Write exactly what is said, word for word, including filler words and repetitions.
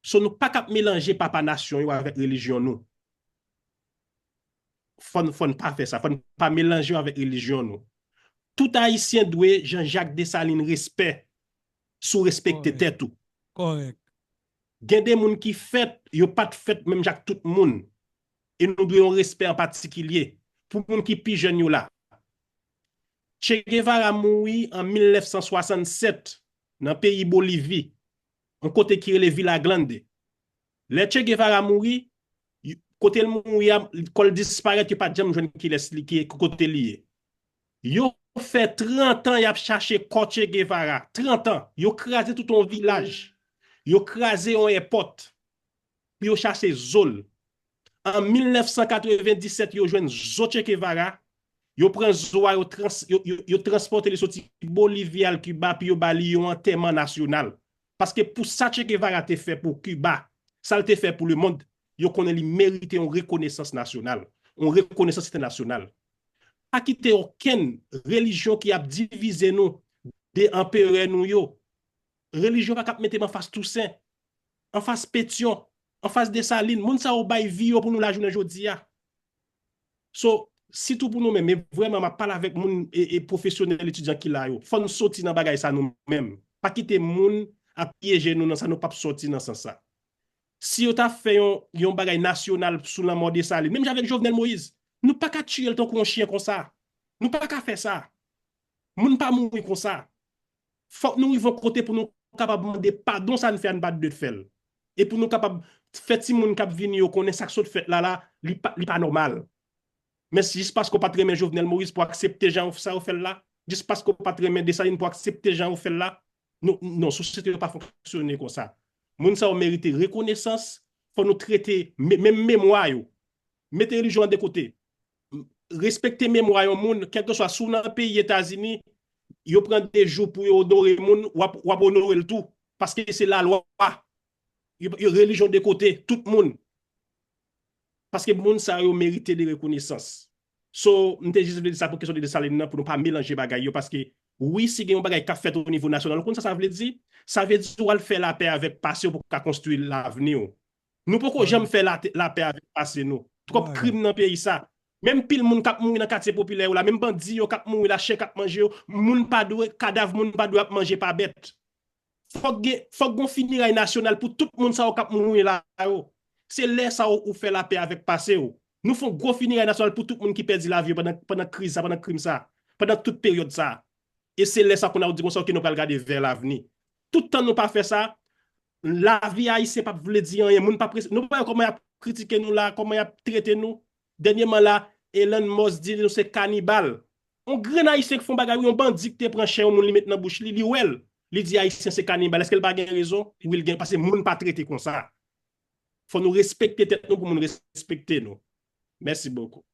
So, nou pa ka ap melanje papa nasyon yo avèk relijyon nou. Fò n, fò n pa fè sa. Fò n pa melanje yo avèk relijyon nou. Tout Ayisyen dwe Jean Jacques Dessalines respè si w respekte tèt ou. Kòrèk. Gen de moun ki fèt, yo pa t fèt menm jan ak tout moun. E nou dwe yon respè an patikilye pou moun ki pi jèn yo la. Che Guevara mouri an mil nèf san swasannsèt nan peyi Bolivi, yon kote ki rele Villa Grande. Lè Che Guevara mouri, kote l mouri a, kò l disparèt, yo pa t janm jwenn kilès li, ki kote li ye. Yo fè trant an y ap chache kò Che Guevara. Trant an. Yo kraze tout yon vilaj. Yo kraze yon èpòt pou yo chache zo l. An mil nèf san katrevenndisèt, yo jwenn zo Che Guevara. Yo pran zo a, yo, trans, yo, yo, yo transpòte li soti Bolivi al Kiba, pou yo ba li yon antèman nasyonal. Paske pou sa Che Guevara te fè pou Kiba, sa l te fè pou lemonn, yo konnen li merite yon rekonesans nasyonal, yon rekonesans entènasyonal. Pa kite okenn relijyon ki ap divize nou de anperè nou yo. Relijyon pa ka ap mete m anfas Tousen, anfas Petyon, anfas Desalin. Moun sa yo bay vi yo pou nou la jounen jodi a. So, sitou pou nou menm, e vrèman, m ap pale avèk moun e, e pwofesyonèl, etidyan ki la yo. Fò n soti nan bagay sa nou menm. Pa kite moun ap pyeje nou nan sa, nou p ap sòti nan sans sa. Si yo ta fè yon, yon bagay nasyonal sou lanmò Desalin, menm jan avèk Jovenel Moïse, nou pa ka tiye l tankou yon chyen konsa. Nou pa ka fè sa. Moun pa mouri konsa. Fòk nou rive yon kote pou nou kapab mande padon sa n fè a, n pa t dwe fè l. E pou nou kapab fè timoun k ap vini yo konnen sa k sot fèt la la, li pa, li pa nòmal. Men si jis paske w pa t renmen Jovenel Moïse pou w aksepte jan sa yo fè l la, jis paske w pa t renmen Desalin pou w aksepte jan yo fè l la, non, non, sosyete yo pa fonksyone konsa. Moun sa yo merite rekonesans, fò nou trete me-, menm memwa yo. Mete relijyon an de kote. Respekte memwa yon moun, kèlkeswa si w nan peyi Etazini, yo pran de jou pou yo onore moun, w ap, w ap onore l tou. Paske se lalwa. Yo, yo relijyon de kote, tout moun. Paske moun sa yo merite de rekonesans. So, m te jis vle di sa pou kesyon de Desalin nan, pou nou pa melanje bagay yo, paske wi, si gen yon bagay k ap fèt o nivo nasyonal, ou konn sa sa vle di? Sa vle di w al fè lapè avèk pase w pou w ka konstwi lavni w. Nou poko janm fè la, lapè avèk pase nou. Twòp krim nan peyi sa. Menm pil moun k ap mouri nan katye popilè yo la, menm bandi yo k ap mouri la, chen k ap manje yo, moun pa dwe, kadav moun pa dwe ap manje pa bèt. Fòk gen, fòk gon fineray nasyonal pou tout moun sa yo k ap mouri la yo. Se lè sa yo ou fè lapè avèk pase w. Nou fè yon gwo fineray nasyonal pou tout moun ki pèdi lavi yo pandan, pandan kriz sa, pandan krim sa, pandan tout peryòd sa. E se lè sa kounye a ou di konsa, oke, nou pral gade vè lavni. Tout tan nou pa fè sa, lavi ayisyen p ap vle di anyen. Moun p ap res-, nou pa wè kòman y ap kritike nou la, kòman y ap trete nou. Dènyèman la, Elon Musk di nou se kanibal. Yon grenn ayisyen ki fè yon bagay, yon bandi ki te pran chè yon moun, li met nan bouch li, li wè l. Li di ayisyen se kanibal. Èske l pa gen rezon? Wi, l gen, paske moun pa trete konsa. Fò nou respekte tèt nou pou moun respekte nou. Mèsi bokou.